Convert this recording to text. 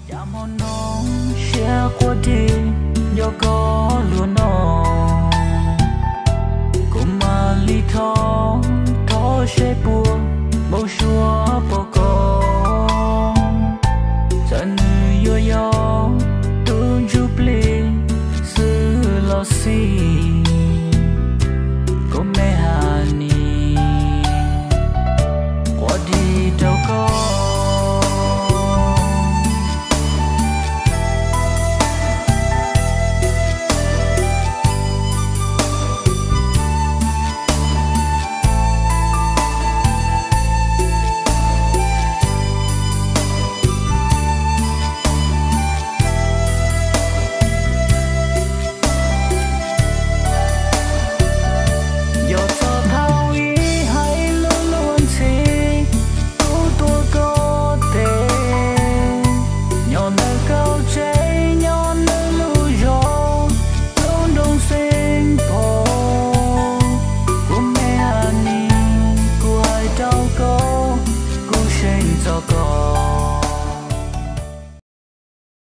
Cas hmo no siab quaj deg, nco koj luag no, kuv mam li thov, thov seb puas npau suav pom